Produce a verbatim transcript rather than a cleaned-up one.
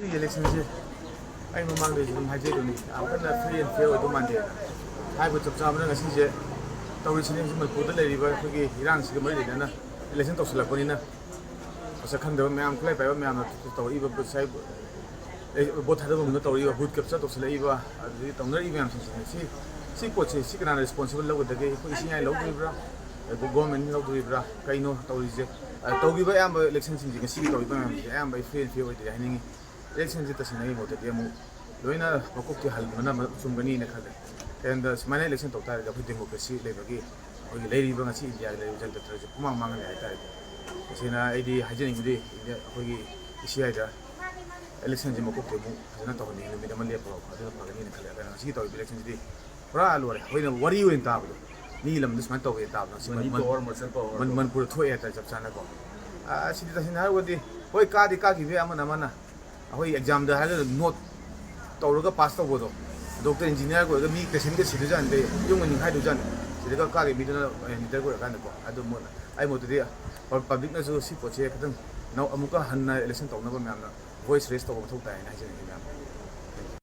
ꯁꯤꯒꯤ ꯏꯂꯦꯛꯁꯟꯁꯤ ꯑꯩ ꯃꯃꯥꯡꯗꯩꯁꯨ ꯑꯗꯨꯝ ꯍꯥꯏꯖꯩꯗꯨꯅꯤ, ꯌꯥꯝ ꯀꯟꯅ ꯐ꯭ꯔꯤ ꯑꯦꯟ ꯐꯤꯌꯔ ꯑꯣꯏꯗꯧ ꯃꯥꯟꯗꯦ꯫ ꯍꯥꯏꯕ ꯆꯞ ꯆꯥꯕꯅ ꯉꯁꯤꯁꯦ ꯇꯧꯔꯤꯁꯤꯅꯦ, ꯍꯧꯖꯤꯛ ꯃꯅꯤꯄꯨꯔꯗ ꯂꯩꯔꯤꯕ ꯑꯩꯈꯣꯏꯒꯤ ꯏꯔꯥꯡꯁꯤꯒ ꯃꯔꯤ ꯂꯩꯅꯅ ꯏꯂꯦꯛꯁꯟ ꯇꯧꯁꯤꯜꯂꯛꯄꯅꯤꯅ, ꯃꯁꯛ ꯈꯪꯗꯕ ꯃꯌꯥꯝ, ꯈꯨꯠꯂꯥꯏ ꯄꯥꯏꯕ ꯃꯌꯥꯝꯅ ꯇꯧꯔꯛꯏꯕ ꯉꯁꯥꯏ, ꯑꯦ, ꯚꯣꯠ ꯊꯥꯗꯕ ꯃꯇꯝꯗ ꯇꯧꯔꯛꯏꯕ, ꯕꯨꯠ ꯀꯦꯞꯆꯔ ꯇꯧꯁꯤꯜꯂꯛꯏꯕ, ꯑꯗꯨꯗꯒꯤ ꯇꯧꯅꯔꯛꯏꯕ ꯃꯌꯥꯝꯁꯤꯡꯁꯤꯅ ꯁꯤ, ꯁꯤ ꯄꯣꯠꯁꯦ ꯁꯤ ꯀꯅꯥꯅ ꯔꯦꯁꯄꯣꯟꯁꯤꯕꯜ ꯂꯧꯒꯗꯒꯦ? ꯑꯩꯈꯣꯏ ꯏꯁꯤꯡ ꯏ ꯂꯧꯗꯣꯔꯤꯕ꯭ꯔꯥ? ꯑꯗꯨ ꯒꯣꯔꯃꯦꯟꯅ ꯂꯧꯗꯣꯔꯤꯕ꯭ꯔꯥ? ꯀꯩꯅꯣ ꯇꯧꯔꯤꯁꯦ? ꯑ, ꯇꯧꯈꯤꯕ ꯑꯌꯥꯝꯕ ꯏꯂꯦꯛꯁꯟꯁꯤꯡꯁꯦ, ꯉꯁꯤꯒꯤ ꯇꯧꯔꯤꯕ ꯃꯌꯥꯝꯁꯦ ꯑꯌꯥꯝꯕ ꯑꯩ ꯐ꯭ꯔꯤ ꯑꯦꯟ ꯐꯤꯌꯔ ꯑꯣꯏꯗꯦ ꯍꯥꯏꯅꯤꯡꯉꯤ꯫ ꯏꯂꯦꯛꯁꯟꯁꯦ ꯇꯁꯦꯡꯅ ꯑꯩꯒꯤ ꯃꯣꯠꯇꯗꯤ ꯑꯃꯨꯛ ꯂꯣꯏꯅ ꯃꯀꯣꯛꯇꯤ ꯍꯟꯕꯅ ꯃ-, ꯆꯨꯝꯒꯅꯤꯅ ꯈꯜꯂꯦ꯫ ꯀꯩꯒꯤꯅꯣꯗ ꯁꯨꯃꯥꯏꯅ ꯏꯂꯦꯛꯁꯟ ꯇꯧ ꯇꯥꯔꯒꯗꯤ ꯑꯩꯈꯣꯏ ꯗꯦꯃꯣꯀ꯭ꯔꯦꯁꯤ ꯂꯩꯕꯒꯤ, ꯑꯩꯈꯣꯏꯒꯤ ꯂꯩꯔꯤꯕ ꯉꯁꯤ ꯏꯟꯗꯤꯌꯥꯒꯤ ꯂꯩꯔꯤꯕ ꯖꯟꯇ꯭ꯔꯁꯦ ꯄꯨꯡꯃꯥꯡ ꯃꯥꯡꯍꯜꯂꯦ ꯍꯥꯏꯇꯥꯔꯦ꯫ ꯇꯁꯦꯡꯅ ꯑꯩꯗꯤ ꯍꯥꯏꯖꯅꯤꯡꯕꯗꯤ ꯏꯟꯗꯤꯌꯥ, ꯑꯩꯈꯣꯏꯒꯤ ꯏꯁꯤꯌꯥꯗ ꯏꯂꯦꯛꯁꯟꯁꯦ ꯃꯀꯣꯛꯇꯩ ꯑꯃꯨꯛ ꯐꯖꯅ ꯇꯧꯍꯟꯅꯤꯡꯉꯤ, ꯅꯨꯃꯤꯠ ꯑꯃ ꯂꯦꯞꯄꯒ ꯑꯗꯨꯅ ꯐꯒꯅꯤꯅ ꯈꯜꯂꯦ꯫ ꯑꯗꯨꯅ ꯉꯁꯤꯒꯤ ꯇꯧꯔꯤꯕ ꯏꯂꯦꯛꯁꯟꯁꯤꯗꯤ ꯄꯨꯔꯥ ꯂꯣꯏꯔꯦ꯫ ꯑꯩꯈꯣꯏꯅ ꯋꯥꯔꯤ ꯑꯣꯏꯅ ꯇꯥꯕꯗꯣ, ꯃꯤꯒꯤ ꯂꯝꯗ ꯁꯨꯃꯥꯏꯅ ꯇꯧꯋꯦ ꯇꯥꯕꯗꯣ, ꯁꯤ ꯃꯅꯤ ꯃꯟ-, ꯄꯋꯥꯔ, ꯃꯁꯜ ꯄꯋꯥꯔ ꯃꯟ-, ꯇꯧꯕ꯫ ꯃꯅꯤꯄꯨꯔꯗ ꯊꯣꯛꯑꯦ ꯍꯥꯏꯇꯥꯔꯦ ꯆꯞ ꯆꯥꯅꯀꯣ꯫ ꯑꯥ, ꯁꯤꯗꯤ ꯇꯁꯦꯡꯅ ꯍꯥꯏꯔꯒꯗꯤ ꯍꯣꯏ, ꯀꯥꯗꯤ ꯀꯥꯈꯤꯕ ꯌꯥꯏ, ꯑꯃꯅ ꯑꯃꯅ ꯑꯩꯈꯣꯏ ꯑꯦꯛꯖꯥꯝꯗ ꯍꯥꯏꯔꯒ ꯅꯣꯠ ꯇꯧꯔꯒ ꯄꯥꯁ ꯇꯧꯕꯗꯣ, ꯗꯣꯛꯇꯔ ꯏꯟꯖꯤꯅꯤꯌꯥꯔꯒ ꯑꯣꯏꯔꯒ ꯃꯤ ꯄꯦꯁꯦꯟꯒ ꯁꯤꯗꯣꯏꯖꯥꯠꯅꯤ, ꯌꯨꯝꯒ ꯅꯤꯡꯈꯥꯏꯗꯣꯏꯖꯥꯠꯅꯤ꯫ ꯁꯤꯗꯒ ꯀꯥꯈꯤꯕ ꯃꯤꯗꯨꯅ ꯂꯤꯗꯔꯒ ꯑꯣꯏꯔꯀꯥꯟꯗꯀꯣ꯫ ꯑꯗꯨ ꯃꯣꯠ-, ꯑꯩ ꯃꯣꯠꯇꯗꯤ ꯄꯕ꯭ꯂꯤꯛꯅꯁꯨ ꯁꯤ ꯄꯣꯠꯁꯦ ꯈꯤꯇꯪ ꯅꯧ-, ꯑꯃꯨꯛꯀ ꯍꯟꯅ ꯏꯂꯦꯛꯁꯟ ꯇꯧꯅꯕ ꯃꯌꯥꯝꯅ ꯚꯣꯏꯁ ꯔꯦꯁ ꯇꯧꯕ ꯃꯊꯧ ꯇꯥꯏꯅ ꯍꯥꯏꯖꯅꯤꯡꯉꯤ ꯃꯌꯥꯝ꯫